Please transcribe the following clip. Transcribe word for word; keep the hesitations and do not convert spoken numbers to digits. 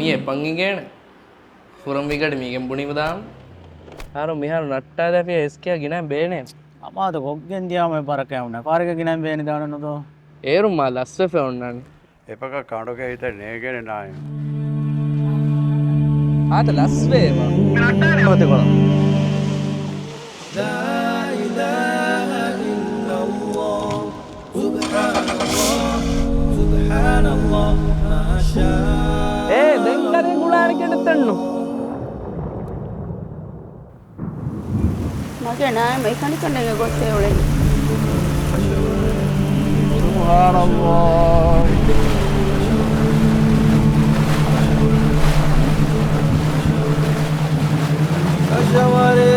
މީ އެއްބަން އިނގޭނެ. ފުރަންވީގަޑި މީގެން ބުނީމަ ދާން. ހަރު މިހާރު ނައްޓާލާފިޔާ އެސްކޭއާ ގިނައިން ބޭނެ. އަމާދު ގޮށްގެން ދިޔާމަ އެއް ބަރަކަށް އުންނަ. ފާރިގަ ގިނައިން ބޭނި ދާނަނުދޯ. އޭރު މާ ލަސްވެފަ އޮންނާނެ. އެޕަކަށް ކަނޑުގެ ހިތެއް ނޭގޭނެ ނާއިމް. އާދަ ލަސްވޭ މާ. ނައްޓާލެ ހޯތި ކޮޅަށް. ލާ އިލާހަ އިއްލައްލާހު. ސުބްޙާނައްލާހް، ސުބްޙާނައްލާހް، މާޝާ. އޭ، ދެން ކަރެން ގުޅާނެ ކެނޑިތަންނު. މަގޭ ނާއިމް އެކަނިކަންނޭގެ ގޮތެއް އުޅެނީ. ސުބްޙާނައްލާހް. ކަށަވަރޭ